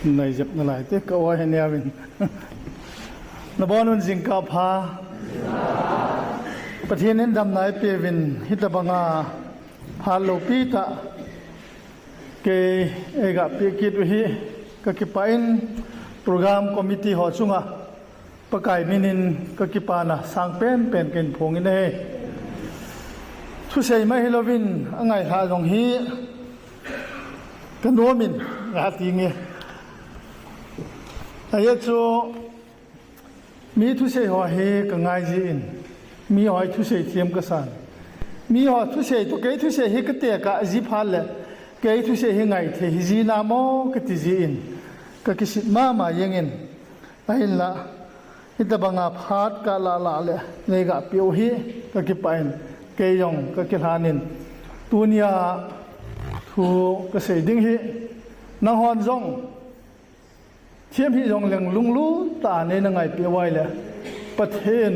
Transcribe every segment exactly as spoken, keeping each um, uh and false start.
Nai jep nalai te ka oi henia vin. Nabonun jingkah pha. Pathen in damna eipeuvin hitabanga phat loupi tah kei eiga peh kit u hi ka kipah in program committee ho chunga Pakai minin ka kipana sangpen pen kahin phong in ahi. Thusei mai hilouvin angailha jong hi ka nomin, nga ti nge. Ajeh chu mi thusei ho hi ka ngai jin, mi ho thusei thiam ka san. Mi ho thusei toh kei thusei hi ka tekah ji phat le kei thusei hi ngai thei hi ji namo ka ti jin ka kisit mama jengin. Ahinla, hitabanga phat ka lah lah le neiga peh u hi ka kipah in, kei jong ka kilhan in, tunia thu ka sei ding hi, nanghon jong thiam hih jongleng lunglut tah a neina ngaipeh uva ahile Pathen,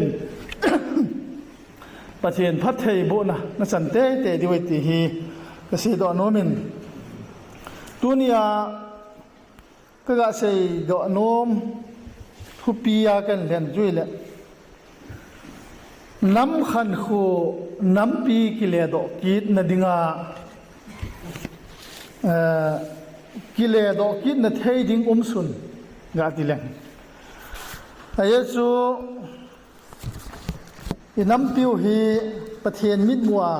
Pathen phattheibohna nachan teitei diu ahi ti hi ka seidoh nomin, tunia kaga seidoh nom thupi a kahin lhen chu ahile, nam khankho nampi kiledoh kitna dinga, eh, kiledoh kitna thei ding umsun, ga ti leng. Ajeh chu i nampiu hi Pathen mitmua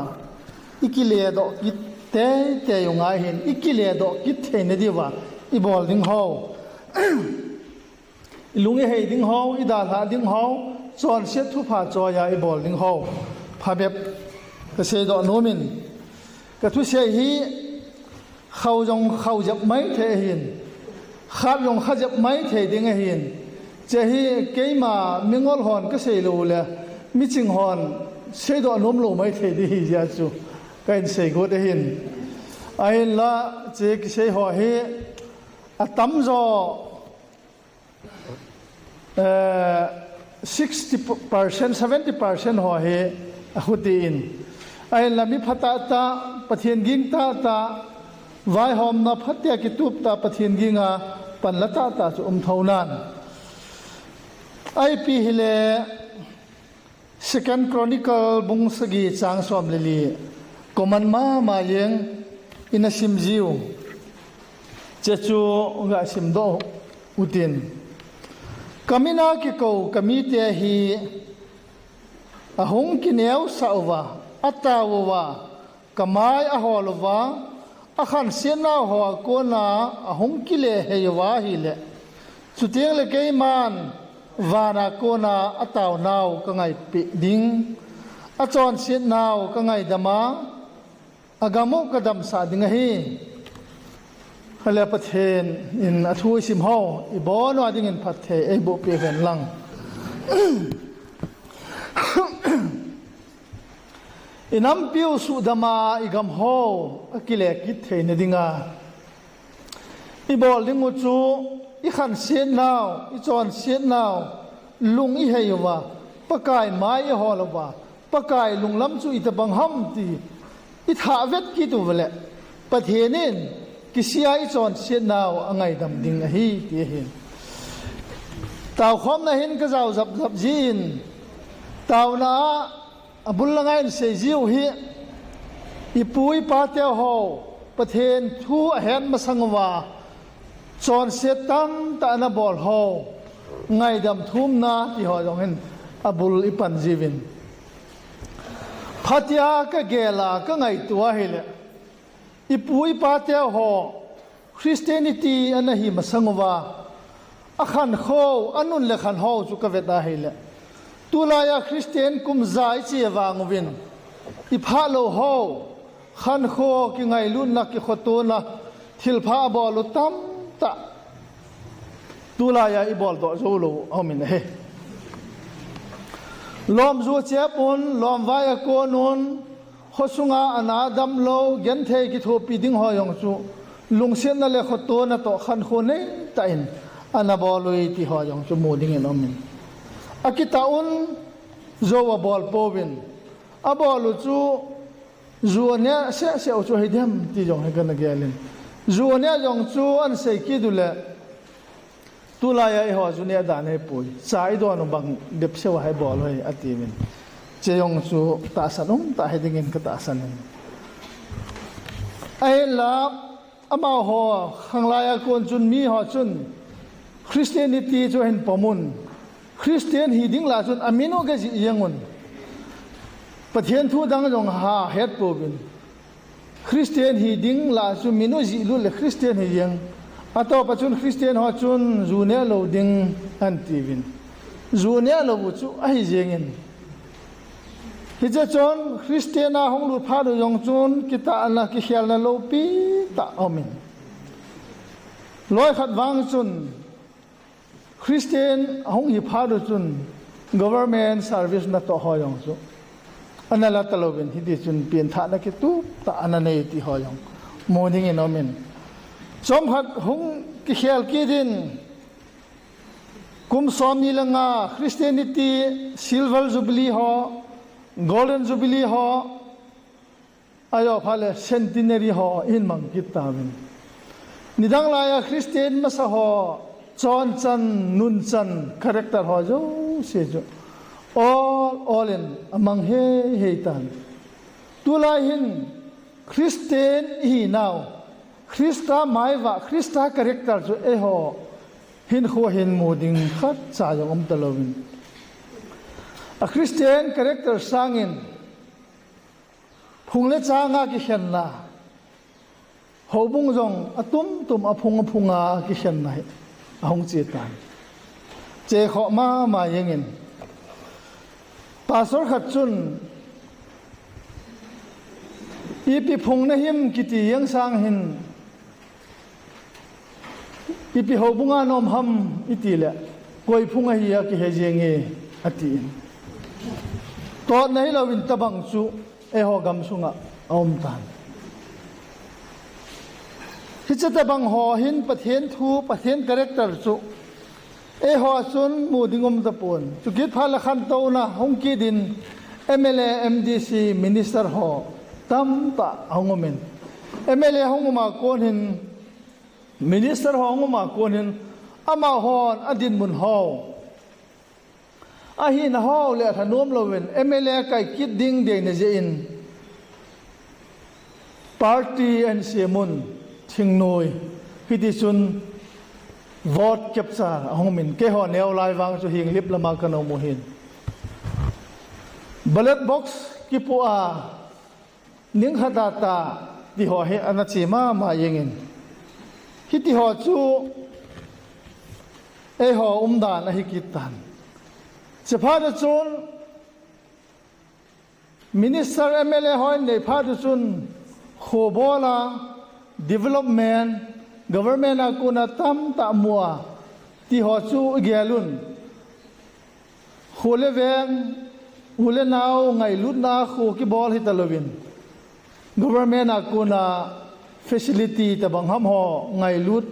i kiledoh kit teitei u ngai hin, i kiledoh kit theina diuva i bol ding ho, i lung i hei ding ho, i dalha ding ho, chonset thupha choiya i bol ding ho phabep ka seidoh nomin, ka thusei hi khau jong khau jep mai thei ahin, khat jong kha jep mai thei ding ahin, che hi keima mingol hon ka sei lou le miching hon seidoh nom lou mai thei ding ahi jeh chu kahin seigot ahin. Ahinla che kisei ho hi atamjo, eh, sixty percent, seventy percent ho hi akhuti in. Ahinla mi phatah tah, Pathen ging tah tah, vaihomna phatea kitup tah, Pathen ginga panla tah tah chu um thou nan. Ipi hile, Second Chronicle bung sagi chang som le li, common mama jeng ina sim jiu. Che chu ga simdoh utin. Ka mina kikou ka mite hi ahung kineosah uva, atao uva, ka mai ahol uva, akhansetnau hoa kona ahung kile hei uva ahile, chuteng le keiman vana kona ataonau ka ngaipeh ding, achonsetnau ka ngaidam a, agam u ka damsah ding ahi. Ahile Pathen in athu isim ho, ibon uva dingin phatthei eiboh peh hen lang. I nampiu suhdam a i gam ho akile kit theina dinga i bol ding u chu, i khansetnau, i chonsetnau, lung i hei uva, Pakai mai i hol uva, Pakai lunglam chu itobang ham ti i thah vet kit uva le, Pathen in kisih a i chonsetnau angaidam ding ahi ti ahin. Taokhomna hin ka jao japjap jin, taona a abul langa in sei jiu hi, i pu i pa teu ho Pathen thu ahet masang uva, chonset tamtah ana bol ho, ngaidam thumna ti ho jong hin abul i pan jiuvin. Phatea ka gel a ka ngaito ahile, i pu i pa teu ho Christianity ana hi masang uva, akhankhou, anun le khan ho chu ka vet ahile, tulai a Christian kum ja i che vang uvin, i phalou ho, khankho, kingailutna, kikhotona, thilpha abol u tamtah tulai a i boldoh jou lou aumin ahi. Lom ju chep un, lom vai a kon un, khosunga ana damlou, genthei kithopi ding ho jong chu, lungsetna le khotona toh khankho neitah in ana bol ui ti ho jong chu mu dingin aumin. Akitah un, jou abol pouvin, abol u chu, ju aneh sehseh u chu hidem ti jong hi kana gelin. Ju aneh jong chu ana sei kit u le, Tulai a eiho ju neh dan hi poi. Cha idon u bang dep seu a hi bol u hi ati min. Che jong chu tahsan um tah hi dingin ka tahsan in. Ahinla amaho khanglai a kon chun miho chun Christianity chu hin pomun. Christian hi ding lah chun amin u ka jih jeng un. Pathen thu dang jong ha het pouvin. Christian hi ding lah chu min u jih lut le Christian hi jeng. Atopa chun Christian ho chun ju neh lou ding an tiuvin. Ju neh lou u chu ahi jengin. Hiche chun Christian a hung lut phat u jong chun kitahna kikhelna loupi tah aumin. Loi khat vang chun Christian ahung hi phat u chun government service natoh ho jong chu ana la talouvin hiti chun penthahna kitup tah ana nei ti ho jong mu dingin aumin. Chomkhat hung kikhel kit in kum somni le nga Christianity Silver Jubilee ho, Golden Jubilee ho, ajo phat le Centenary ho hin mang kit tauvin. Nidang lai a Christian masa ho chonchan, nunchan, character ho jouse chu ol ol in amang heihei tan. Tulai hin Christian ihinau, Christa maivah, Christa character chu eiho hinkho hin mu ding khatcha jong um talouvin. A Christian character sangin phung le changa kikhenna, houbung jong atum tum aphung aphunga kikhenna hi ahung che tan. Che khoh mama jengin. Pastor khat chun, ipi phung nahim kiti jeng sang hin, ipi houbunga naum ham iti le, koi phung ahi a kihe jenge atin. Totna hilouvin tobang chu eiho gamsunga aum tan. Hiche tobang ho hin Pathen thu, Pathen character chu eiho chun mu ding um tapon. Chukit phat le khantouna hung kit in M L A, M D C, minister ho tamtah ahung umin. M L A hung uma kon hin, minister ho hung uma kon hin, amahon adinmun ho, ahina ho le athanom louvin M L A kai kit ding deina jeh in party ahin semun, thingnoi, hiti chun vote capture ahung umin, keiho neo lai vang chu hinglip lama kana um u hin. Ballot box kipoh a, ningkhat a ta, ti ho hi ana che mama jengin. Hiti ho chu eiho umdan ahi kit tan. Chephat a chun minister M L A ho in nei phat u chun kho bol a, development, government a kona tamtah mu a, ti ho chu igel un. Kho le veng, u le nao ngailutna kho kibol hitalouvin, government a kona facility tobang ham ho ngailut,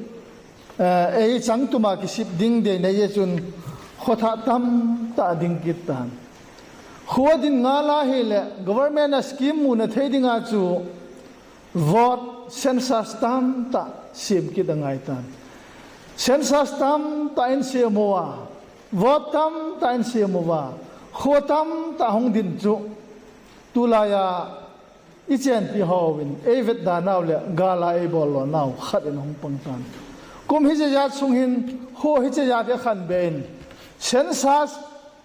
eh, ei changtuma kisip ding deina jeh chun khothah tamtah ding kit tan. Kho din ngal ahile government a scheme muna thei dinga chu vote, census tamtah sem kit angai tan. Census tamtah in sem uva, vote tamtah in sem uva, kho tamtah hung din chu tulai a ichenpi hon eivetda nau le gal a eibol lo nau khat in ahung pang tan. Kum hiche jat sung hin kho hiche jat hi akhan be in, census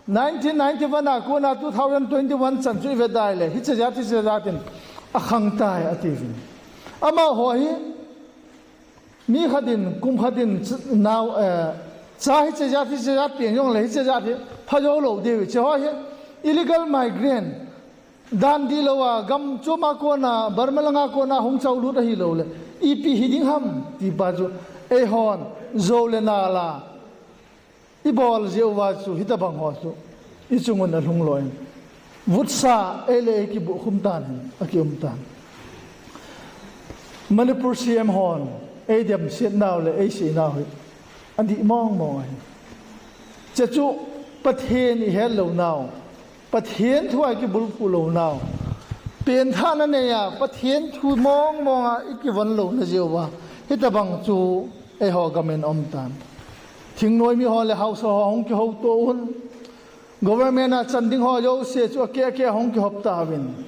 nineteen ninety-one a kona two thousand twenty-one chan chu ivetda le hiche jat, hiche jat in akhang tai atiuvin. Amaho hi mi khat in, kum khat in ch-, nau, eh, cha hiche jat, hiche jat peng jongle hiche jat hi phajou lou diu, hiche ho hi illegal migrant, dan dihlou a gam chom a kona, Burma langa kona hung chao lut ahilou le ipi hi ding ham ti pa chu eihon jou le nal a ibol jeh uva chu hitobang ho chu ichung un alhung loi in, vutsa ei le ei kibuh khum tan in akium tan. Manipur C M hon eidemset nau le eisei nau hi adih mong mong ahi. Hiche chu Pathen ihet lou nau, Pathen thu a ikibulphuh lou nau, penthahna nei a Pathen thu mong mong a ikivon louna jeh uva hitobang chu eiho gam in aum tan. Thingnoi mi ho le haosa ho hung kihouto un. Government a chan ding ho jouse chu akeh akeh a hung kihop tauvin.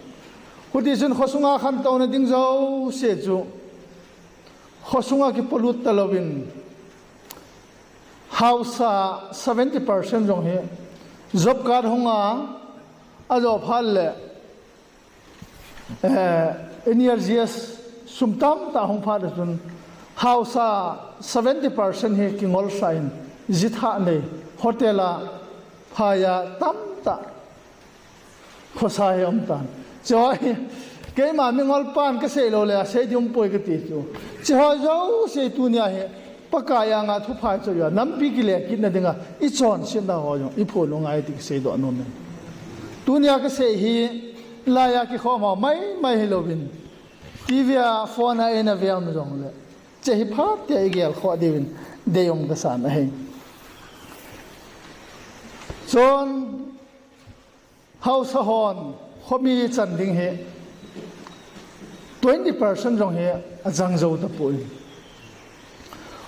Hutichun khosunga khantouna ding jouse chu khosunga kipolut talouvin. Haosa seventy percent jong hi job card hunga ajo phat le, eh, N E R G S sum tamtah hung phat chun haosa seventy percent hi kingolsa in, jitha nei, hotel a, phai a tamtah khosa hi um tan. Chuho hi keima mingol pan kasei lou le asei ding umpoi kati chu. Chuho jouse tunia hi Pakai anga thupha ichoi uva nampi kile kitna dinga ichonsetna ho jong iphon u ngai ti kaseidoh nom e. Tunia kasei hi laiya kikhom ho maimai hilouvin, T V a, phone a eina ve um jongle, hiche hi phat tia igel khoh diuvin deium kasan ahi. Chun haosa hon khomi chan ding hi twenty percent jong hi ajang jou tapoi.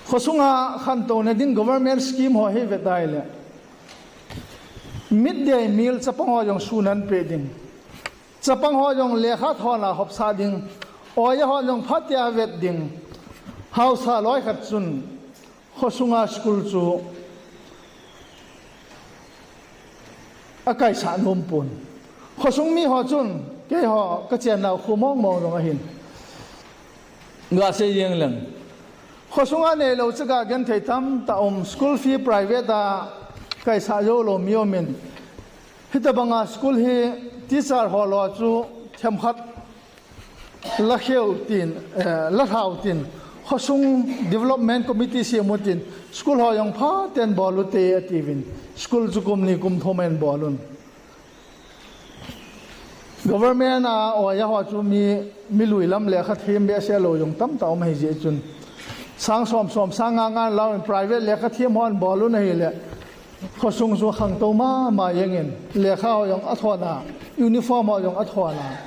Khosunga khantouna ding government scheme ho hi vet ahile, midday meal chapang ho jong sun ahin pe ding, chapang ho jong lekha thona hopsah ding, oja ho jong phatea vet ding. Haosa loi khat chun khosunga school chu akaisah nompon. Khosung miho chun keiho kachennau kho mong mong jong ahin gasei jeng leng, khosunga neilou chaga genthei tamtah um, school fee private a kaisah joulou mi umin, hitobanga school hi teacher ho lou chu themkhat lakheu tin, eh, lalhau tin, khosung development committee semu tin, school ho jong phaten bol ute atiuvin, school chu kum ni kum thum ahin bol un. Government a oja ho chu mi, mi lui lam lekha them behseh lou jong tamtah um ahijeh chun, sang som som, sang nga nga lauvin private lekha them hon bol un ahile, khosung chu khangtou mama jengin, lekha ho jong athona, uniform ho jong athona.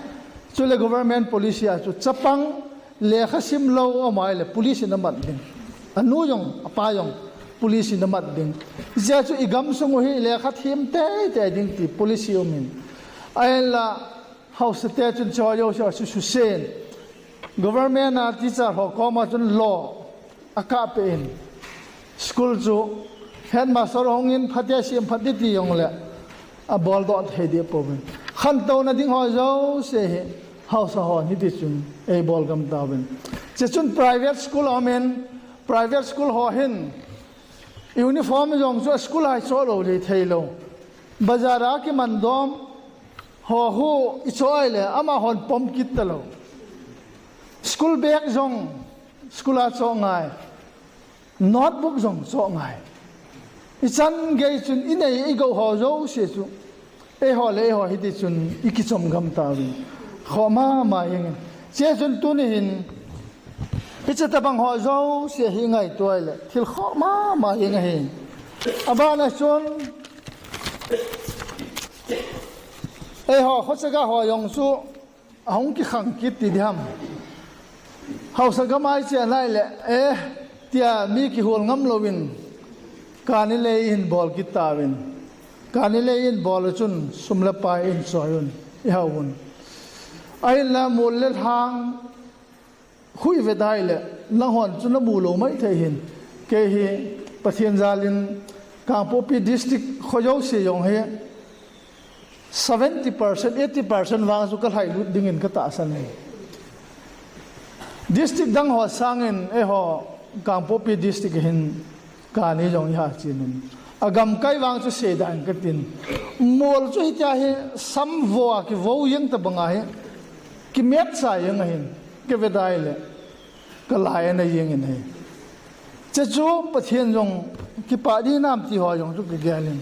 Chule government policy a chu chapang lekha simlou um ahile police in amat ding. Anu jong apa jong police in amat ding. Hijeh chun igamsung u hi lekha them teitei ding ti policy umin, ahinla haosate chun chuho jouse chu susen, government a teacher ho koma chun lo akahpeh in, school chu headmaster hungin phatea sem phat ding ti jongle aboldoh thei dehpouvin, khantouna ding ho jouse hi haosa hon hitichun eibol gam tauvin. Hiche chun private school aumin, private school ho hin uniform jong chu school a ichoh lou le theilou, bazar a kimandom ho hu ichoh ahile amahon pom kit talou. School bag jong school a choh ngai, notebook jong choh ngai. Ichan gei chun inei igou ho jouse chu eiho le eiho hitichun ikichom gam tauvin, khoh mama jengin. Hiche chun tuni hin hiche tobang ho jouse hi ngaito ahile thil khoh mama jeng ahi. Abana chun eiho khochaga ho jong chu ahung kikhang kit ti diham. Haosa gam a iche nai le, eh, tia mi kihol ngam louvin, kani lei ihin bol kit tauvin. Kani lei ihin bol chun sum le pai ihin choi un, ihaovun. Ahinla mol le lhang khu ivet ahile, nanghon chu namu lou maithei hin. Kei hi Pathen jalin Kangpokpi district kho jouse jong hi seventy percent, eighty percent vang chu kalhailut dingin katahsan ahi. District dang ho sangin eiho Kangpokpi district hin kani jong iha chen in, agamkai vang chu seidan katin. Mol chu hitia hi samvo a kivo jeng tobang ahi, kimetsa jeng ahin, kivet ahile kalai ana jeng in ahi. Hiche chu Pathen jong kipah ding hinam ti ho jong chu kigel in.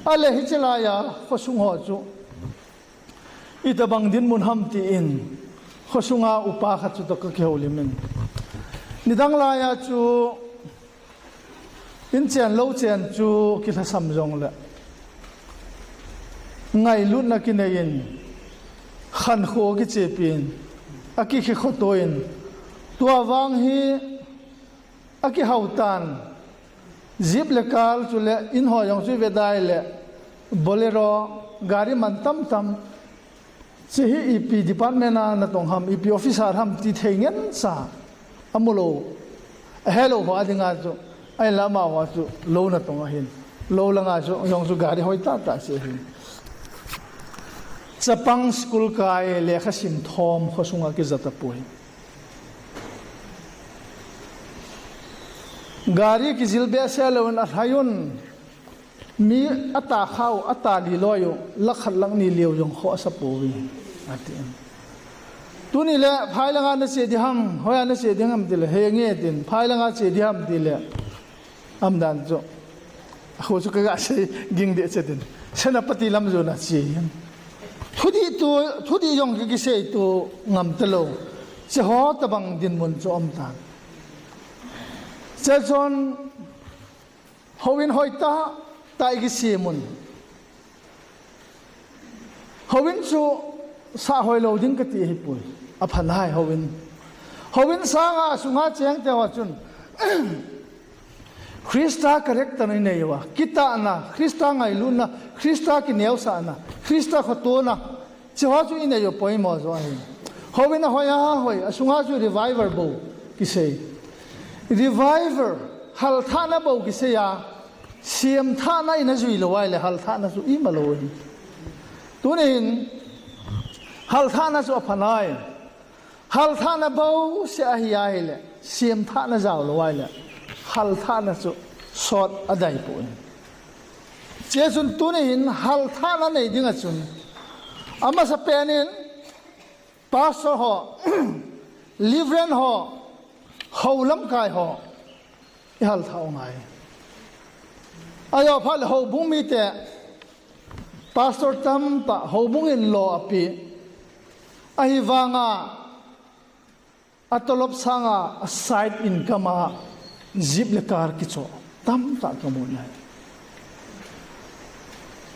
Ahile hiche laiya khosung ho chu itobang dinmun ham tin, khosunga upa khat chutoh kakihoulim in. Nidang laiya chu inchen louchen chu kilhasam jongle, ngailutna kinei in, khankho kichepin, akikhe khoto in, tua vang hi akihao tan, Jeep le car chule in ho jong chu ive dai le Bolero, gari man tamtam. Hiche hi ipi department a natong ham, ipi officer ham ti thei ngen sa. Amu lou. Ahe lou ho a dinga chu. Ahinla amaho chu lou natong ahin. Lou langa chu jong chu gari hoi tahtah hiche ahin. Chapang school kai lekha sim thom khosunga kija tapoi. Gari kijil behseh louvin alhai un. Mi ata khau, ata li loi u, lakh khat lakh ni leu jong khoh asa pouve, ati. Tuni le, phai langa nache ding ham, hoiya nache ding ham tile, henge tin, phai langa che ding ham tile, aum dan chu. Khu chu kaga sei ging deh che tin. Senapati lam jona che. Thudih tu, thudih jong ki, kisei tu ngam talou. Hiche ho tabang dinmun chu aum tan. Hiche chun, houin hoi tahtah ikisem un. Houin chu sah hoi lou ding kati ahipoi. Apha nai houin. Houin sanga asunga cheng teho chun Christa character inei uva, kitahna, Christa ngailutna, Christa kineosahna, Christa khotona, hiche ho chu inei u poimo jo ahi. Houin ahoi ahoi, asunga chu revival bou kisei. Revival, halthahna bou kisei a, semthahna ina jui lou ahile, halthahna chu ima lou ahi. Tuni hin, halthahna chu apha nai. Halthahna bouseh ahi ahile, semthahna jao lou ahile, halthahna chu sot adai poi. Hiche chun tuni hin halthahna nei dinga chun, amasapen in, pastor ho, reverend ho, hou lamkai ho, ihalthah u ngai. Ajo phat le houbung mite, pastor tamtah houbung in lo apeh. Ahivanga, atolop sanga, aside income a, jeep le car kichoh tamtah kamu nai.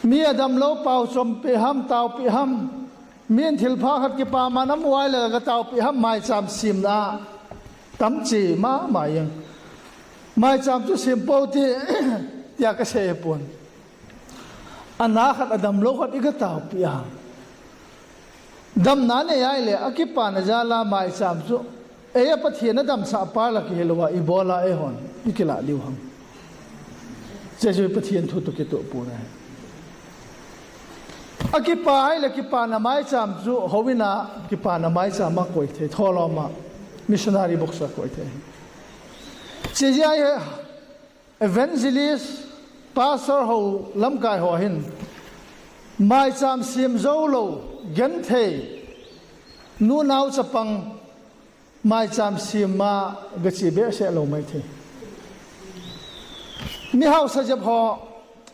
Mi adamlou pao chompeh ham, taopeh ham. Min thilpha khat kipaman amu ahile kataopeh ham, maicham semna a. Tamche mama jeng. Maicham chu sem pou hite, tia kasei pon. Ana khat adamlou khat ikataopeh a. Damna nei ahile, akipana jal a maicham chu. Eiya Pathen adamsah pa la kihelouva, ibola eihon ikilah diu ham. Hiche chu Pathen thu toh kitoh pon ahi. Akipa ahile kipana maicham chu, houin a kipana maicham a koi thei, tholom a, missionary box a koi thei. Hiche jeh a hi evangelist, pastor ho lamkai ho hin, maicham sem joulou, genthei, nunao chapang, maicham sem a gache behseh lou maithei. Mi hausa jep ho,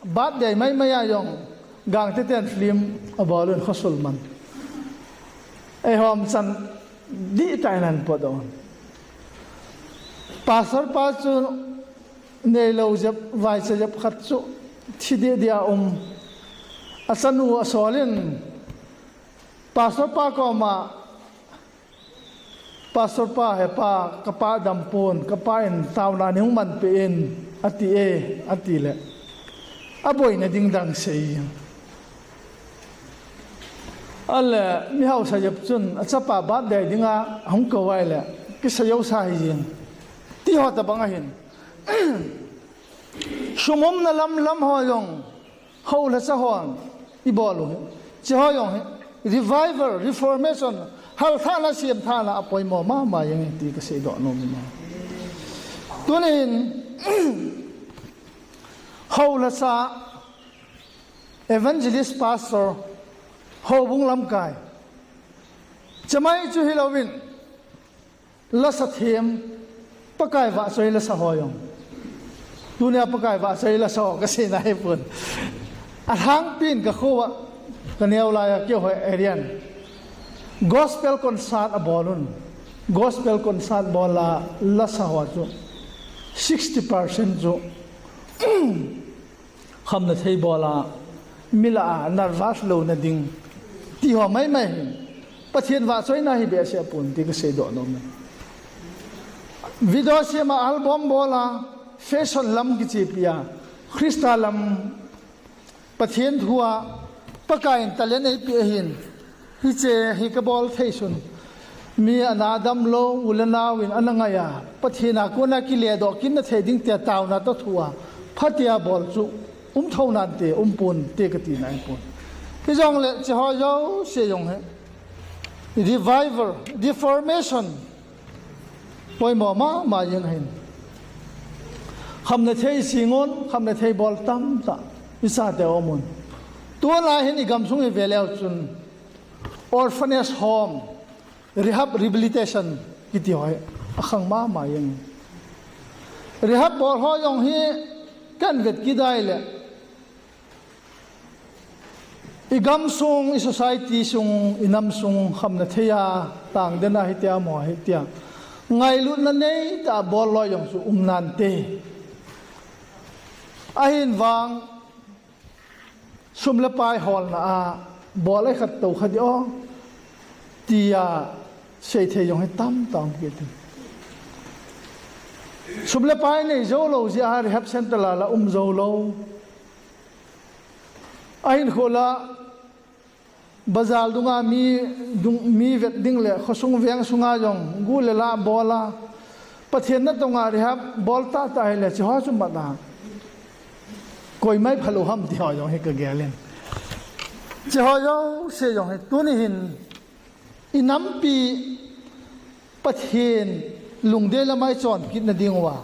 birthday maimai a jong, Gangte ten film abol un khosul man. Eihon chan dihtah in ahin potdoh un. Pastor pa chu neilou jep, vaicha jep khat chu thi deh deh a um. Achanu asol in, pastor pa koma, Pastor pa, he pa, kapa dampon, kapa in taona nei hung manpeh in, ati e, atile, aboina ding dang sei. Ale, mi hausa jep chun, achapa birthday dinga ahung kou ahile, kisei jousa hijeng, ti ho tabang ahin. Sum umna lam lam ho jong, houlhacha hon ibol u hi, hiche ho jong hi revival, reformation, halthahna, semthahna apoimo mama jeng ti kaseidoh nom e. Tunin, houlhacha, evangelist, pastor, houbung lamkai, chamai chu hilouvin, lasa them, Pakai vahchoi lasa ho jong, tunia Pakai vahchoi lasa ho kaseina hipon. Alhangpin kakho a, kaneo laiya keiho area in gospel concert abol un. Gospel concert bol a lasa ho chu sixty percent chu khamna thei bol a, mi lah a nervous louna ding, ti ho maimai hin, Pathen vahchoina hi behseh pon ti kaseidoh nom e. Video sem a, album bol a, Fashion lam kichepi a, Christa lam, Pathen thu a, Pakai in talent eipeh ahin, hiche hi kabol thei sun. Mi ana damlou, u le nao in ana ngai a, Pathen a kona kiledoh kit na thei ding tia taona toh thu a, phatea bol chu um thou nante, um ponte kati nai pon. Hijongle hicheho jouse jong hi revival, reformation, poimo mama jeng ahin. Khamna thei singun, khamna thei bol tamtah ichate aumun. Tulai hin igamsung ive leu chun orphanage home, rehab, rehabilitation kiti ho hi akhang mama jeng. Rehab bol ho jong hi kahin vet kit a ahile, igamsung, isociety sung, inam sung khamna thei a tangden a hitia mo hitia ngailutna neitah a bol loi jong chu um nante. Ahin vang, sum le pai holna a bol ei khat tou kha di o, tia seithei jong hi tamtah um kit in. Sum le pai nei joulou jeh a rehab center a la um joulou. Ahinkho la, bazar dunga mi, mi vet ding le khosung veng sunga jong gu le la bol a, Pathen natong a rehab bol tahtah hile hicheho chu mat a, koima iphalou ham tiho jong hi kagel in. Hicheho jouse jong hi tuni hin inampi Pathen lungdei lama ichon kit nadiuva,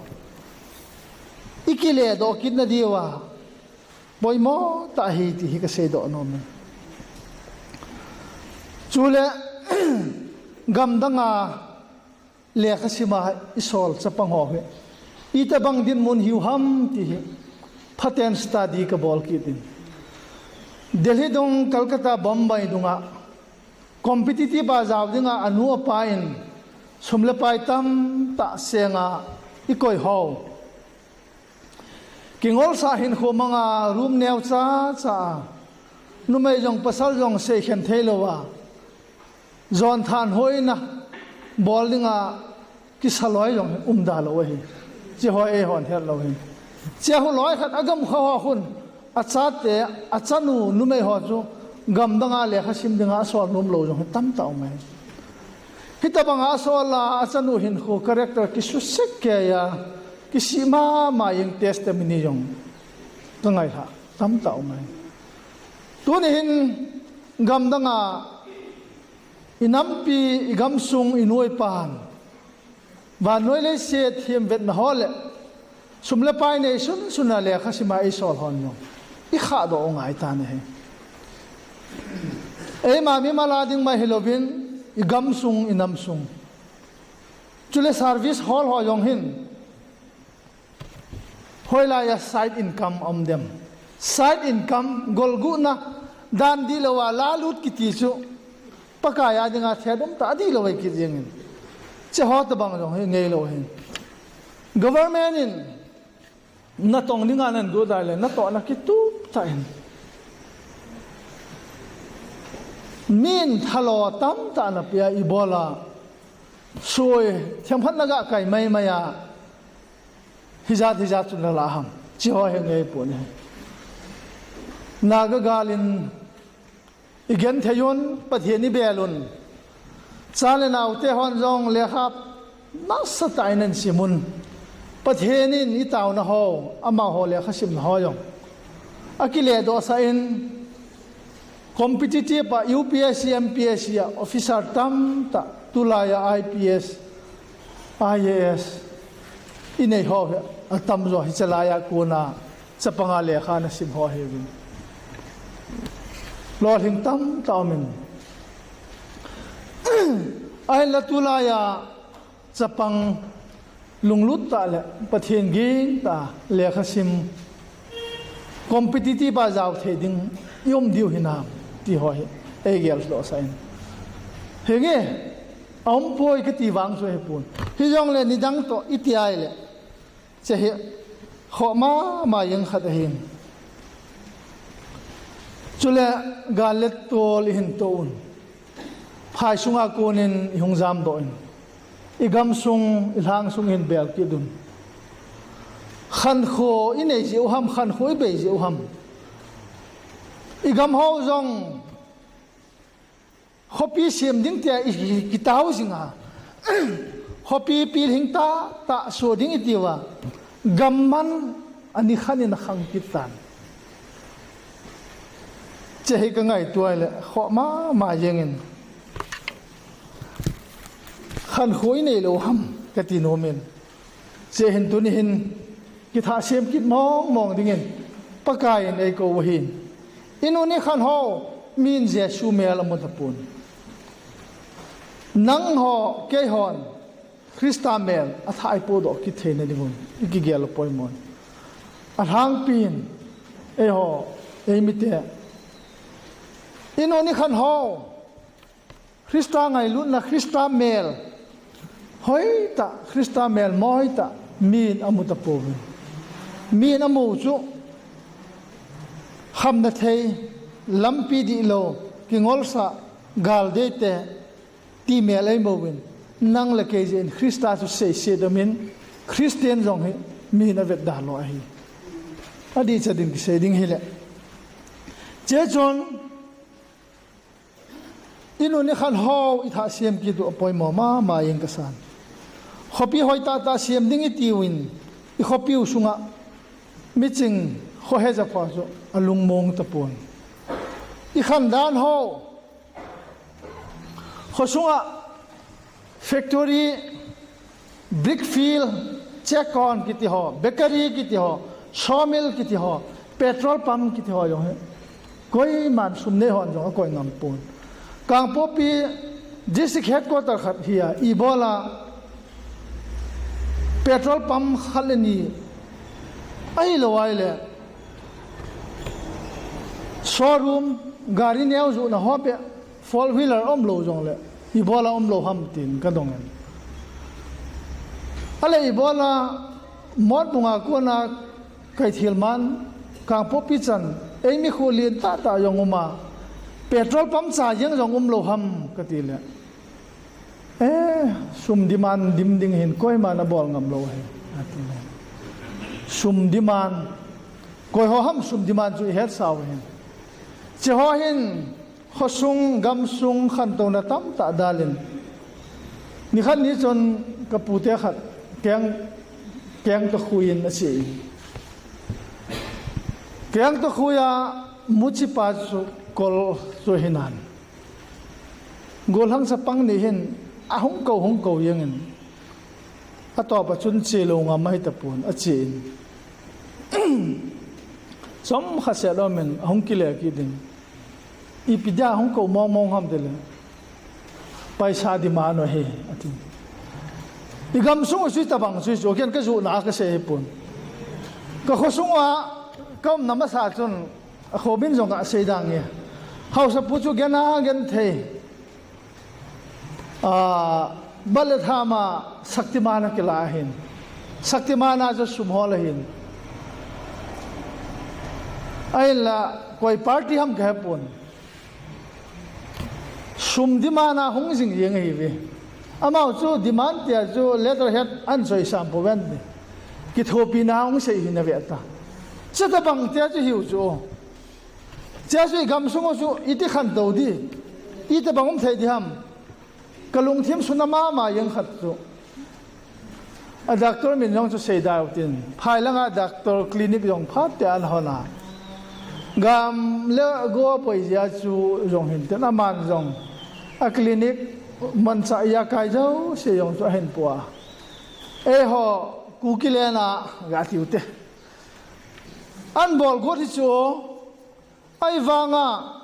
ikiledoh kit nadiuva poimo tah ahi ti hi kaseidoh nom e. Chule, gamdanga lekhasim a isol chapang ho hi itobang dinmun hiu ham ti hi phaten study kabol kit in, Delhi dung, Calcutta, Bombay dunga competitive a jao dinga anu apa in sum le pai tamtah senga ikoi ho, kingolsah hinkho manga room neocha cha a, numei jong pasal jong seikhen theilouva, jon thanhoina bol dinga kisa loi jong um dalou ahi. Hicheho eihon hetlou hin, hiche khu loi khat agamkha ho khun, achate, achanu numei ho chu gamdanga lekhasim dinga asol nomlou jong hi tamtah um ahi. Hitobanga asol a achanu hinkho character kisuse kei a, kisih mama jeng testimony jong kangailhah tamtah um ahi. Tuni hin gamdanga inampi, igamsung, inu ipan vannoi leiset themvetna ho leh sum le pai nei sunsun a lekhasim a eisol hon jong ikhahdoh u ngaitan ahi. Eima mimal a ding mai hilouvin, igamsung, inamsung, chule service hol ho jong hin hoilai a side income aum dem? Side income, golguhna dan dihlouva lalut kiti chu Pakai a dinga thedum tah adilou ahi kit jengin, hicheho tobang jong hi ngeilou ahi. Government in natong dinga nahin gu dai le natohna kitup tah in, min thalo tamtah napeh a, ibola sui themkhat naga kai maimai a, hijat hijat chu nalah ham? Hicheho hi ngeipon ahi. Naga gal in igenthei un, Pathen ibel un, cha le naote hon jong lekha nasatah in nahin sim un, Pathen in itaona ho, amaho lekhasimna ho jong akiledohsah in, competitive a UPSC, MPSC a officer tamtah, tulai a IPS, IAS inei ho hi atamjo hiche laiya kona chapanga lekha ana sim ho ahiuvin, lolhing tamtah aumin, ahinla tulaiya chapang lunglut tah le Pathen ging tah a lekhasim, competitive a jao thei ding i um diu hinam ti ho hi eigel lhahsah in, hinge, aumpoi kati vang chu ahipon. Hijongle nidang toh iti ahile, hiche hi khoh mama jeng khat ahin, chule gal le tol ihin toh un, phai sunga konin ihung jamdoh in, igamsung, ilhangsung ihin bel kit un, Khankho i nei jeh u ham, khankho i bei jeh u ham. I gam ho jong khopi sem ding tia i, i kitao jing a. Khopi pilhing tah tah so ding i tiu a. Gam man a ni khan in a khang kit tan. Che hi ka ngaito a le, kho mama jeng in. Khankho i nei lou ham, ka ti nom in. Che hin tuni hin, kithah sem kit mong mong ding in, Pakai in ei kou u ahin. I nu ni khan ho, min Jesu mel a mu tapon. Nang ho, kei hon, Krista mel a thah i podoh kit theina ding un, i kigel u poimo in. A lhangpi in, ei ho, ei mite. I nu ni khan ho, Krista ngailutna, Krista mel, hoitah, Krista mel, mo hoitah, min a mu tapouvin. Min a mu chu, khamna thei, lampi dihlou, kingolsa, gal deite, ti mel ei mu uvin, nang le kei jeh in Krista chu seiset dam in, Christian jong hi, min a vetda lou ahi. Adih cha din kisei ding hile. Che chun, i nu ni khan ho i thah sem kit u a poimo mama jeng ka san. Khopi hoitah tah sem ding i tiuvin, i khopi u sunga, miching khohe ja pha chu a lungmong tapon. I khan dan ho, kho sunga, factory, brick field, chekon kiti ho, bakery kiti ho, sawmill kiti ho, petrol pump kiti ho jong hi. Koiman sum nei hon jong a koi ngam pon. Kangpokpi district headquarter khat hi a, i bol a petrol pump khat le ni ahilou ahile showroom gari neo juhna ho beh four wheeler um lou jongle, i bol a um lou ham tin ka dong in. Ale i bol a Motbung a kona Keithelman, Kangpokpi chan, ei mikhu lien tah tah jong um a, petrol pump cha jeng jong um lou ham ka ti le. Eh, sum demand dim ding hin koiman a bol ngam lou ahi, a ti le. Sum demand, koi ho ham sum demand chu i het sau hin. Che ho hin, khosung, gamsung, khantouna tamtah dal in. Ni khat ni chun ka pute khat keng, keng toh khui in a che in. Keng toh khui a muchi pa chu kol chu hinan. Gollhang chapang ni hin a hung kou, hung kou jeng in. A topa chun che lou ngam ahi tapon, a che in. Chomkhat seh lou min, a hung kile kit in. Ipi dia hung kou mong mong ham ti le. Paisa demand u ahi, a ti. I gamsung u chu itobang chu, chu ken ka juhna a ka sei hi pon. Ka khosung a, ka umna masa chun, a kho min jong ka sei dang e. Haosapu chu gen a gen thei. Ah, Balet Ham a Shaktiman a kila ahin. Shaktiman a chu sum hol ahin. Ahinla, koi party ham ka he pon. Sum demand a hung jing jeng ahi ve. Amau chu demand tia chu letterhead an choi sam pou ven ti. Kithopina hung sei hi na ve ta. Chutobang tia chu hiu chu. Chea chu i gamsung u chu iti khantou di, itobang um thei di ham. Ka lungthim suna mama jeng khat chu. A doctor min jong chu sei dau tin. Phai langa doctor clinic jong phat te an hon a. Gam le go boi jia chu jong hin ten aman jong. A clinic manchah a kai jouse jong chu ahin pua. Eiho Kuki lena ga tiu te. An bol got hi chu. Ahivang a,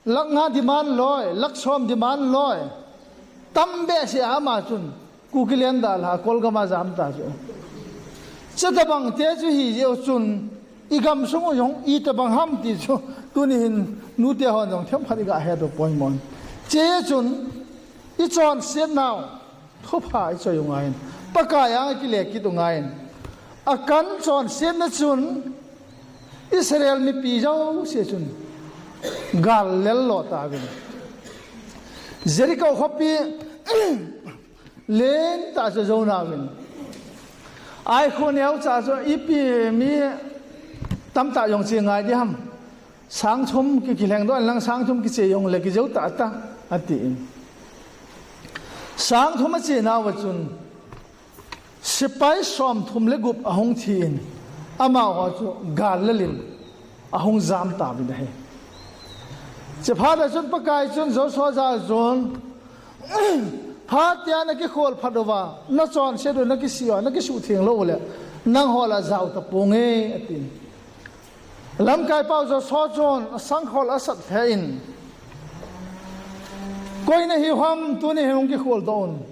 lakh nga demand loi, lakh som demand loi. Tam behseh a ama chun, Kuki lenda la, Kolgam a jam ta chu. Chutobang te chu hi jeh u chun, i gamsung u jong, itobang ham ti chu, tuni hin, nute hon jong, themkhat i ga het u poimo in. Chea chun, i chonset nau, Thupha i choi u ngai in, Pakai a i kile kit u ngai in. Akan chonsetna chun, Israel mipi jouse chun, gal lel lo tauvin. Jericho khopi, lentah chu jou nauvin. Ai kho neo cha chu ipi mi tamtah jong che ngai di ham. Sang thum ki, kilheng doh lang sang thum kiche jong le kijou tah tah, atin. Sang thum ache nauva chun, sepai som thum le gup ahung thi in, amaho chu gal le lim ahung jam tauvin ahi. Chephat a chun Pakai chun Joshua jah a chun, phat tia na kikhol phat uva, na chonset u, na kisih u, na kisuhtheng lou u le, nangho lah a jao taponge, atin. Lamkai pau Joshua chun asangkhol asat lheh in, koi nahiu ham, tuni hin hung kikhol doh un.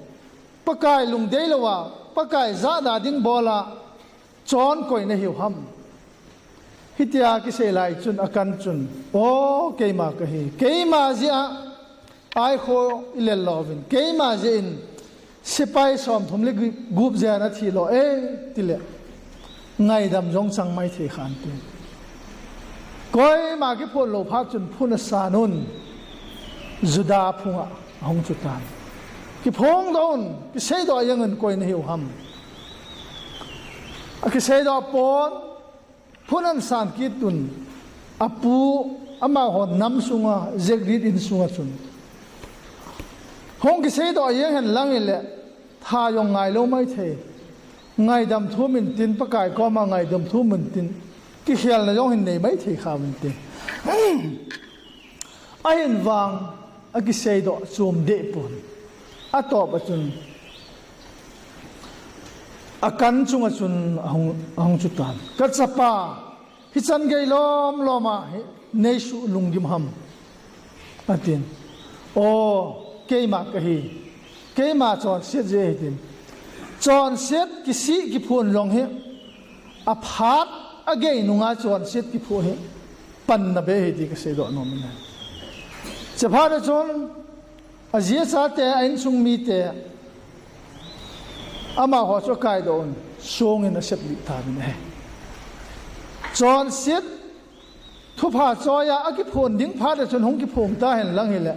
Pakai lungdei louva, Pakai jahda ding bola, chon koi nahiu ham. Hitia kisei lai chun Akan chun, o, keima kahi, keima jeh a, ai kho ilel louvin, keima jeh in, sepai som thum le gu-, gup jeh a nathi lou e, tile, ngaidam jong chang maithei khan tin. Koima kiphon lou phat chun phun asan un, Judah phung a ahung chu tan. Kiphong doh un, kiseidoh jeng un, koi nahiu ham. Akiseidoh pon, phun ahin san kit un, apu, amaho nam sunga, Jagrit in sunga chun, hung kiseidoh jeng hen lang hile, tha jong ngai lou maithei. Ngaidam thum intin, Pakai koma ngaidam thum intin, kikhelna jong hin nei maithei kha intin. Ahin vang, akiseidoh chom deh pon. Atop a chun, Akan chunga chun ahung, ahung chu tan. Kachapa, hichan gei lom lom a hi, neisuh lunggim ham, atin. O, keima kahi, keima chonset jeh ahi tin. Chonset kisih kiphon jong hi, aphat agei nunga chonset kiphu hi, panna bei ahi ti kaseidoh nom in ahi. Chephat a chun, aji achate, a insung mite, amaho chu akaidoh un, song in aseplih tauvin ahi. Chonset thupha choi a akiphon ding phat a chun hung kiphong ta hen lang hile,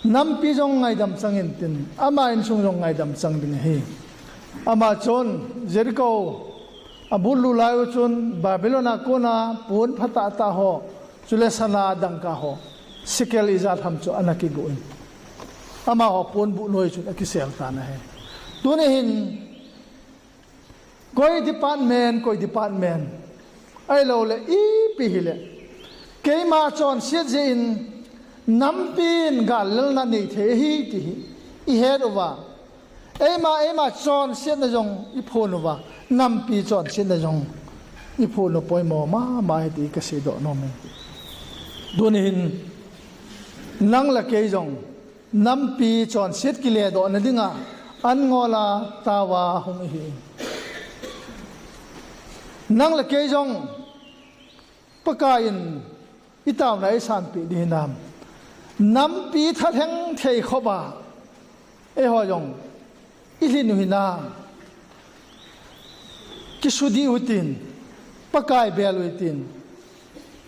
nampi jong ngaidam chang intin, ama insung jong ngaidam chang ding ahi. Ama chun Jericho abutlut lai u chun Babylon a kona pon phatah tah ho, chule sana dangka ho, sekel ijat ham chu ana kigu in, amaho pon buh noi chun akisel tan ahi. Tuni hin, koi department, koi department, ahiloule ipi hile, keima chonset jeh in nampin gallelna nei thei ahi ti hi ihet uva, eima, eima chonsetna jong iphon uva, nampi chonsetna jong iphon u poimo mama ahi ti kaseidoh nom e. Tuni hin, nang le kei jong nampi chonset kiledohna dinga an ngol a taova hung ihi. Nang le kei jong Pakai in itaona eisanpeh ding hinam, nampi thalheng thei khop a eiho jong ilhin u hinam, kisudih u hitin, Pakai bel u hitin.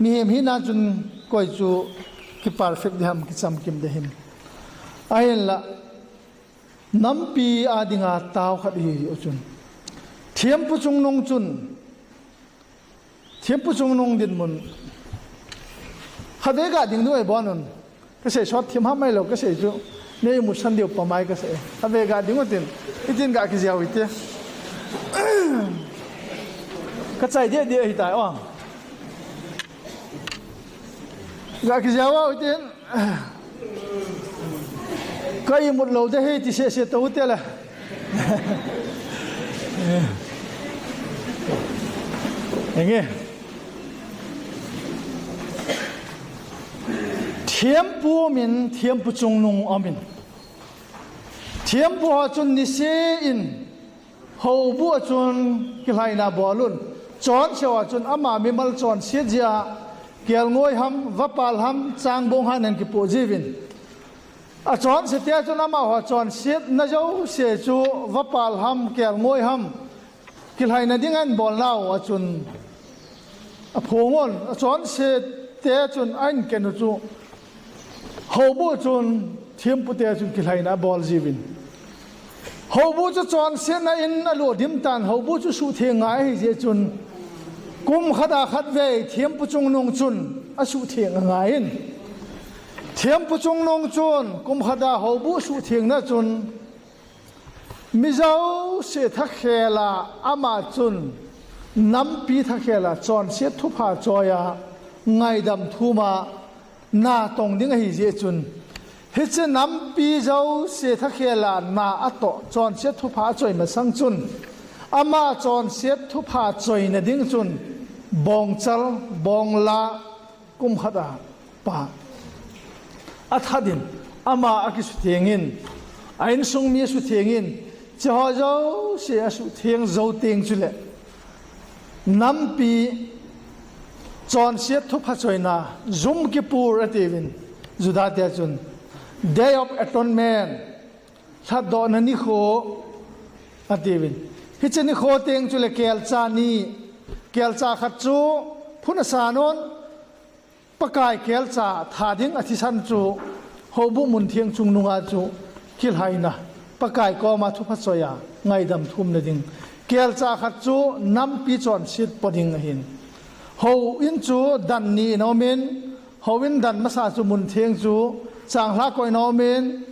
Mihem hina chun koi chu kiperfect ding ham, kichamkim ding ham. Ahinla, nampi a dinga tao khat ihiu chun, thempu chungnung chun, thempu chungnung dinmun, khatvei ga ding diu ahi bon un. Kasei sot thim ham ahilou, kasei chu nei imusan diu pamai kasei. Khatvei ga ding utin, itin ga kijao ite. Kachai deh deh ahitai o. Ga kijao utin, ka imut lou ding ahi ti sese tou tela. Henge. Thempu umin, thempu chungnung umin, thempu ho chun niseh in houbuh a chun kilhaina bol un. Chonse ho chun ama mimal chonset jeh a kelngoi ham, vapal ham, changbong ham ahin kipoh jiuvin, achonsete chun amaho chonsetna jouse chu vapal ham, kelngoi ham, kilhaina ding ahin bolnau a chun aphong un. Achonsete chun ahin ken u chu houbuh chun thempute chun kilhaina abol jiuvin, Houbu chu chonsetna in alodim tan, houbu chu suhtheng ngai ahi jeh chun, kum khat a khatvei thempu chungnung chun asuhtheng angaiyin. Thempu chungnung chun kum khat a houbu suhthengna chun, mi jouse thakhel a ama chun nampi thakhel a chonset thupha choi a, ngaidam thum a, na tong ding ahi jeh chun, hiche nampi jouse thakhel a na atoh chonset thupha achoi masang chun, ama chonset thupha choina ding chun, bongchal, bongla, kum khat a pa athat in, ama akisutheng in, a insung mi asutheng in, hicheho jouse asuhtheng jou teng chule, nampi chonset thupha choina, Yom Kippur atiuvin, Juda te chun, Day of Atonement, lhatdohna nikho atiuvin. Hiche nikho teng chule kelcha ni, kelcha khat chu phun asan un, Pakai kelcha tha ding athisan chu, houbu muntheng chungnunga chu kilhaina, Pakai koma thupha choi a, ngaidam thumna ding. Kelcha khat chu nampi chonset po ding ahin. Houin chu dan ni in aumin, houin dan masa chu muntheng chu changlhah koi in aumin,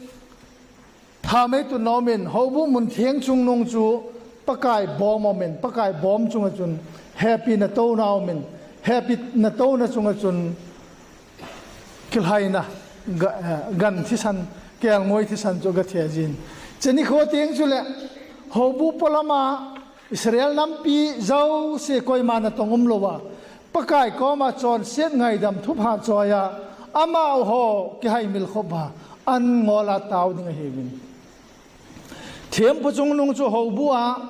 thaomei tun in aumin, houbu muntheng chungnung chu Pakai bom aumin, Pakai bom chunga chun hepina touna aumin, hepina touna chunga chun kilhaina, ga-, eh, gan thisan, kelngoi thisan chu agathejin. Hiche nikho teng chule, houbu polama Israel nampi jouse koima natong umlouva, Pakai koma chonset ngaidam thupha choi a, amaho kihaimil khop a, an ngol a tao ding ahiuvin. Thempu chungnung chu houbu a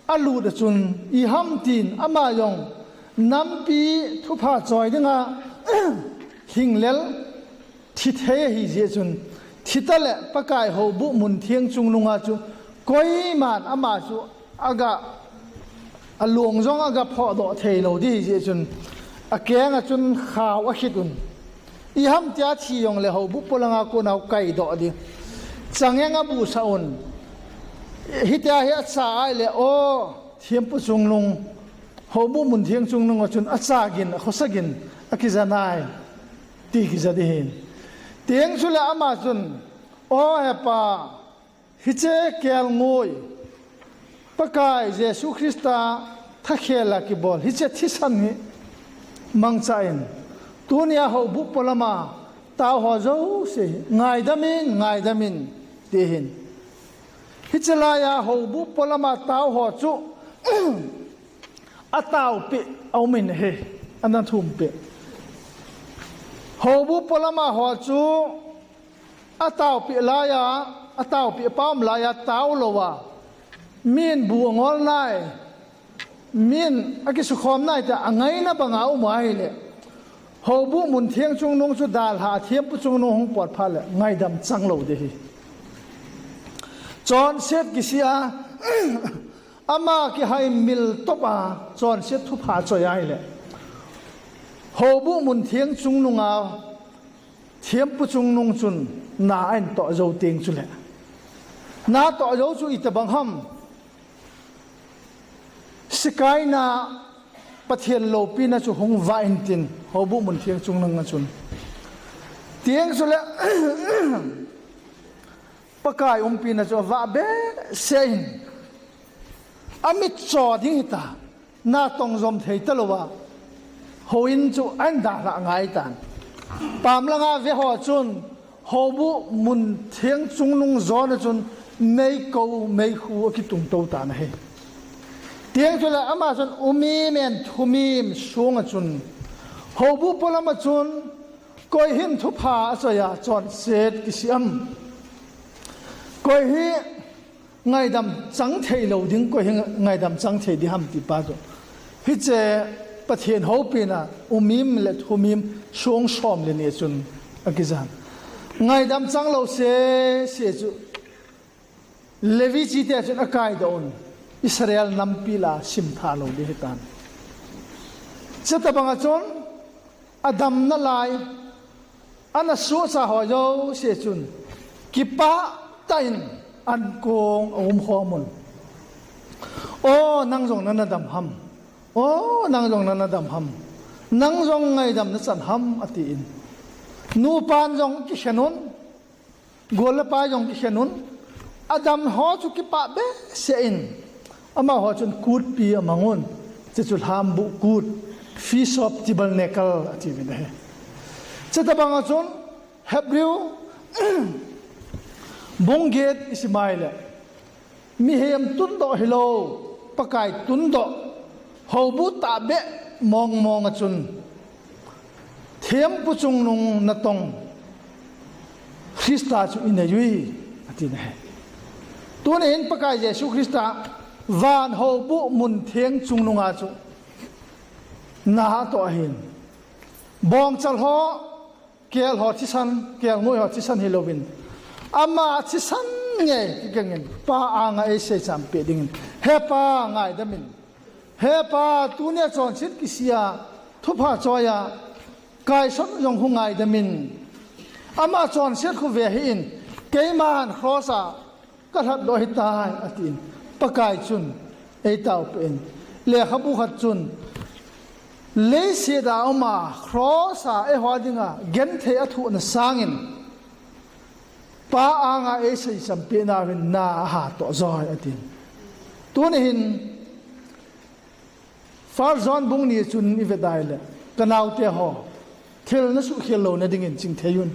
alut a chun, iham tin ama jong nampi thupha choi dinga lhinglel thi thei ahi jeh chun, thi tale Pakai houbu muntheng chungnunga chu koiman ama chu aga, alung jong aga phodoh theilou ding ahi jeh chun, akeng a chun khao akhit un. Iham tia thi jongle houbu polanga kona kaidoh ding. Changeng abusah un. Hitia hi acha ahile, o, thempu chungnung, houbu muntheng chungnung a chun acha gin, akhosa gin akija nai, ti kija ding ahi. Teng chule ama chun, o hepa, hiche kelngoi, Pakai Jesu Christa thakhel a kibol hiche thisan hi mangcha in, tunia houbu polama taoho jouse ngaidam in, ngaidam in, ti ahin. Hiche laiya houbu polama taoho chu ataopeh aumin ahi, ana thumpeh. Houbu polama ho chu ataopeh laiya, ataopeh pa um laiya taolouva, min bu angol nai, min akisukhom nai tia angaina banga um ahile, houbu muntheng chungnung chu dalha a thempu chungnung hung pot phat le ngaidam changlou ding ahi. Chonset kisih a, ama kihaimil top a chonset thupha choi ahile, houbu muntheng chungnunga thempu chungnung chun na ahin toh jou teng chule, na toh jou chu itobang ham, Shekinah Pathen loupina chu hung vah intin, houbu muntheng chungnunga chun. Teng chule Pakai umpina chu avah behseh in, amit cho ding hita, natong jom thei talouva, houin chu ahin dalhah ngaitan. Pamlanga veho chun, houbu muntheng chungnung jona chun, meikou, meikhu akitungtou tan ahi. Teng chule ama chun Ummim and Thummim sunga chun, houbu polama chun, koi hin thupha achoi a chonset kisih am? Koi hi ngaidam chang theilou ding, koi hi ngaidam chang thei ding ham ti pa chu, hiche Pathen houpina Ummim le Thummim sung som le ni a chun akijan. Ngaidam changlou sese chu Levi chite chun akaidoh un, Israel nampi lah a simthah lou ding ahitan. Chutobanga chun, adamna lai, ana sohcha ho jouse chun, kipah tah in, Ankong aum khomun. O, nang jong nana dam ham. O, nang jong nana dam ham. Nang jong ngaidam nachan ham, atin. Nupan jong kikhenun. Gol le pai jong kikhenun. Adam ho chu kipah behseh in. Amaho chun kutpi amangun. Chuchu lhambuh kut. Feast of Tabernacle atiuvin ahi. Chutabang a chun Hebrew bung get isim a ahile, mihem tundoh hilou, Pakai tundoh, houbuh tahbeh mongmong a chun, thempu chungnung natong Christa chu inei ui, ati nahi. Tuni hin Pakai Jesu Christa van houbuh mun theng chungnunga chu na atoh ahin. Bongchal ho, kel ho thisan, kelngoi ho thisan hilouvin, ama thisan ngei kigangin, Pa anga eisei champeh dingin, He Pa, ngaidamin. He Pa, tunia chonset kisih a, thupha choi a, kaisot jong hung ngaidamin. Ama chonset khu ve hih in, keiman cross a kalhatdoh ahitai, atin. Pakai chun eitaopeh in, lekhabu khat chun, leiset a uma cross a eiho dinga genthei athohna sangin, Pa anga eisei champeh nauvin na ahatoh joi, atin. Tuni hin First John bung ni chun ivet a ahile, kanaote ho, thil nasuhkhel louna dingin chingthei un.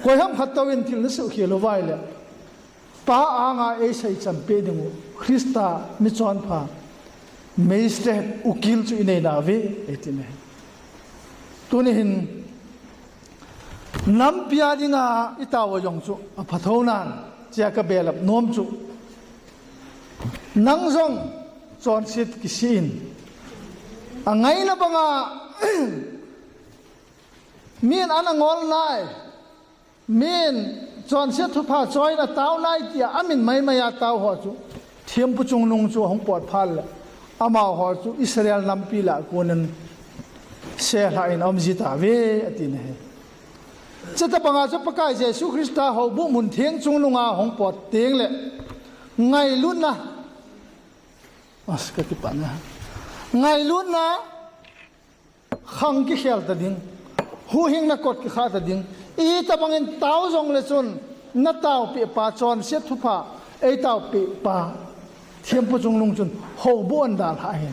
Koiham khat touvin thil nasuhkhel louva ahile, Pa anga eisei champeh dingu, Christa michonpha, magistrate, ukil chu inei nauve, eiti nahi. Tuni hin, nampi a dinga itao jong chu apha thounan, chia kabelap nom chu, nang jong chonset kisih in, angaina banga min ana ngol nai, min chonset thupha choi in atao nai tia amin maimai a tao ho chu, thempu chungnung chu ahung pot phat le, amaho chu Israel nampi lah konin selhah in aum ji tauve, ati nahi. Chutabanga chu Pakai Jesu Christa houbuh mun theng chungnunga ahung pot tengle, ngailutna, as, kakipah na, ngailutna khang kikhel ta ding, huhhingna kot kikhah ta ding. Itobangin tao jongle chun, nataopeh pa, chonset thupha eitaopeh pa, thempu chungnung chun houbuh ahin dalhah ahi.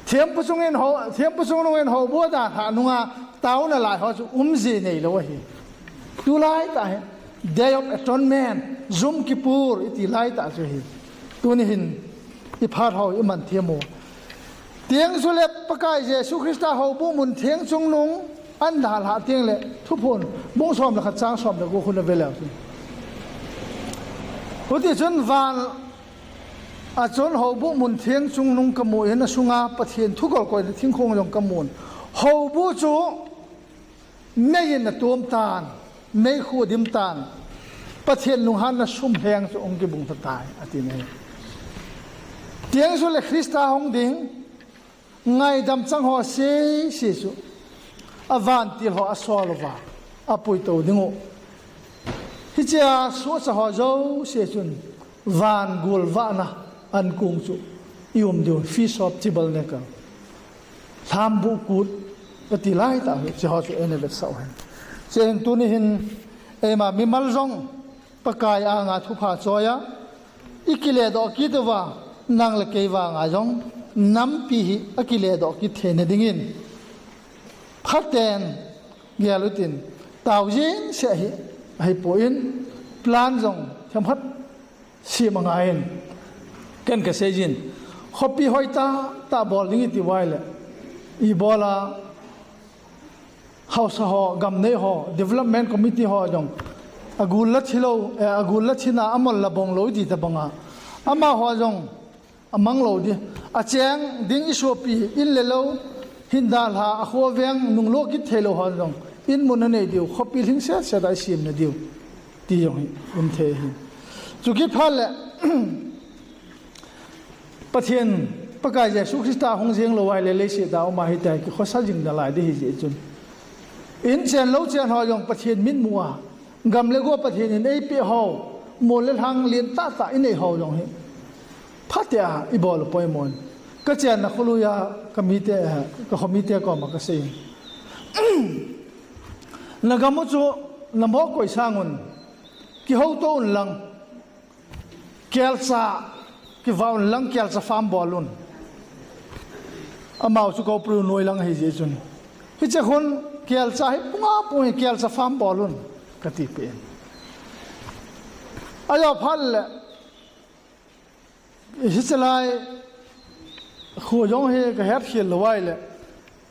Thempu chungnung in hou, thempu chungnung in houbuh adalhah nunga taona lai ho chu umji neilou ahi. Tulaitah hi Day of Atonement, Yom Kippur iti laitah chu ahi. Tuni hin iphat ho iman themu. Tieng chule Pakai Jesu Christa houbuh mun theng chungnung ahin dalhah tengle, Thuphon bung som le khat chang som le gup khu nave leu chun, hutichun van a chun houbuh mun theng chungnung kamu in, asunga Pathen thu golkoina thingkong jong kamun. Houbuh chu mei in atom tan, meikhu adim tan, Pathen lunghanna sumlheng chu ahung kibung lha tai, ati nahi. Tieng chule Christa hung ding, ngaidam chang ho sese chu, avantil ho asol uva apuitou dingu. Hichea sohcha ho jouse chun van golvahna ankong chu ium diu, Feast of Tabernacle, lhambuh kut ati laitah hi, hiche ho chu eina vetsah u ahi. Hiche hin tuni hin eima mimal jong Pakai anga thupha choi a ikiledoh kit uva, nang le kei vanga jong nampi hi akiledoh kit theina dingin phaten gel utin, taojin seh hi ahipoi, plan jong themkhat sem angaiyin, ken kaseijin, khopi hoitah tah bol ding iti uva ahile, ibola haosa ho, gamnei ho, development committee ho jong agul la thilou, eh, agul la thina amol la bonglou iti tobanga, amaho jong amanglou di, acheng ding isopi in le lou hin dalha, akhoveng nunglo kit theilou ho jong in mun anei diu, khopi lhingset set a isemna diu ti jong hi um thei ahi. Chukit phat le Pathen, Pakai Jesu Christa hung jeng lou ahile leiset a um ahitai, kikhosa jing nalai ding ahijeh chun, in chen lou chen ho jong Pathen mitmu a, gam le go Pathen in eipeh ho, Mol le lhang lien tahtah inei ho jong hi phatea ibol u poimo in. Kachenna kholui a kamite, kakhomite koma kasei. Nagam u chu namoh koi sangun, kihouto unlang, kelcha kivah unlang, kelcha farm bol un. Amau chu Koupru noi lang ahijeh chun, hiche khun kelcha hi punga pung hi kelcha farm bol un, katipeh in. Ajou phat le, hiche lai khu jong hi kahetkhel lou ahile,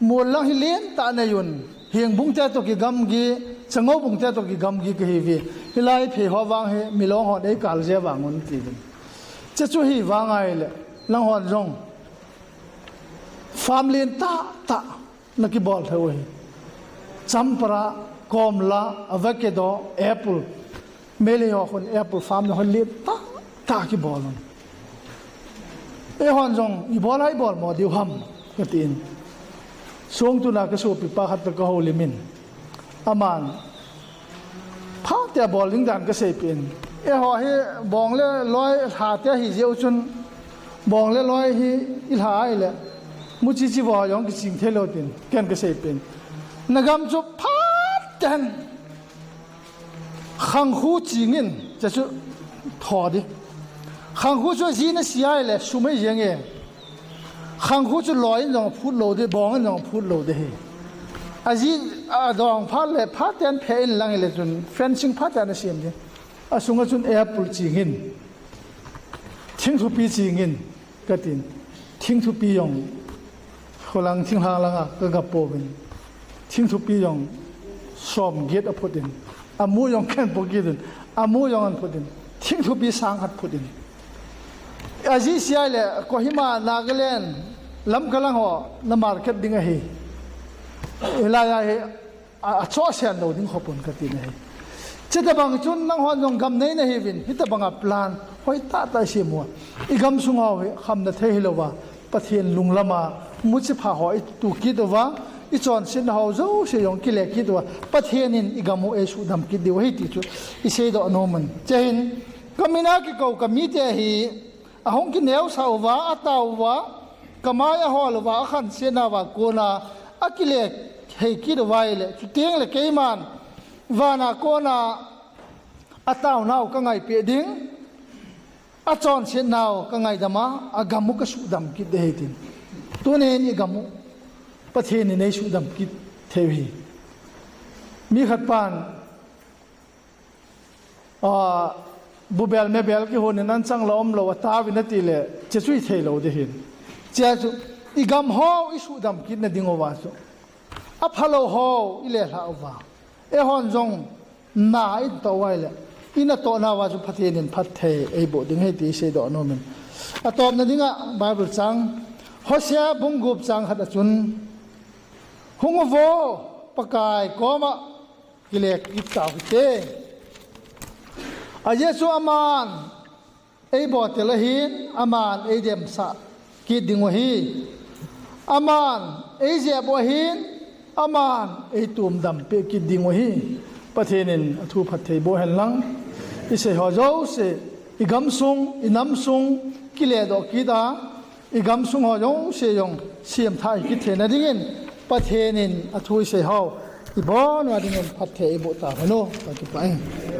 mol lang hi lentah nei un, Hengbung te toh kigamgi, Changoubung te toh kigamgi kahiuve. Hilai phei ho vang hi Milong hon eikal je vangun tiuvin. Hiche chu hi vang ahile, nanghon jong farm lentahtah nakibol thei u ahi. Champra, komla, avocado, apple. Meitei ho khun apple farm nahon lentahtah kibol un. Eihon jong ibol a ibol mo diu ham, katin. Songtuna kasopipa khat toh kahoulim in, aman phatea bol ding dan kaseipeh in. Eiho hi bong le loi lhate ahijeh u chun, bong le loi hi ilha ahile, muchi chivo jong kiching theilou tin ken kaseipeh in. Nagam chu phaten khangkhu chingin, hiche chu tho di. Khangkhu chu ajin asi ahile sum ahi jenge. Khangkhu chu loi in jong aphut lou di, bong in jong aphut lou di hi. Aji, adong phat le phaten phe in lang hile chun fencing phaten asem di. Asunga chun apple chingin, thingthupi chingin, katin. Thingthupi jong kholang thinglhang langa kagap pouvin, thingthupi jong somget aphut in, amu jong kahin put kit in, amu jong ahin phut in, thingthupi sang khat phut in. Ajih sia le Kohima, Nagaland, Lamka lang ho na market ding ahi. Hilai a hi a, achohsen lou ding khopon kati nahi. Chutobang chun nanghon jong gam nei nahiuvin, hitobanga plan hoitah tah isem uva, igamsung ho hi khamna thei hilouva, Pathen lunglam a muchipha ho itu kit uva, ichonsetna ho jouse jong kile kit uva, Pathen in igam u eisuhdam kit diu ahi ti chu iseidoh nom in. Chuin kamin a kikou kamite hi ahung kineosah uva, atao uva, kamai ahol uva, akhansetna uva kona akile hei kit uva ahile, chutengle keiman vana kona ataonau kangaipeh ding, achonsetnau kangaidam a, agam u kasuhdam kit ding ahi tin. Tunin igam u Pathen in eisuhdam kit thei u ahi. Mi khat pan, a, bubel mebel kihon in anchang la umlou ataovin atile, hiche chu hitheilou ding ahin. Hiche chu igam ho isuhdam kitna dinguva chu aphalou ho ilelhah uva, eihon jong na itoh uva ahile, inatohna uva chu Pathen in phatthei eiboh ding ahi ti iseidoh nom in. Atopna dinga Bible chang, Hosea bung gup chang khat a chun, Hung uvo, Pakai koma kile kit tau hite. Ajeh chu aman eibohtel ahin, aman eidemsah kit dingu ahi. Aman eijep u ahin, aman eitomdam peh kit dingu ahi. Pathen in athu phatthei boh hen lang, isei ho jouse, igamsung, inamsung kiledoh kit a, igamsung ho jouse jong semthah ikit theina dingin, Pathen in athu isei ho ibon uva dingin phatthei eiboh tahen u, kakipah e.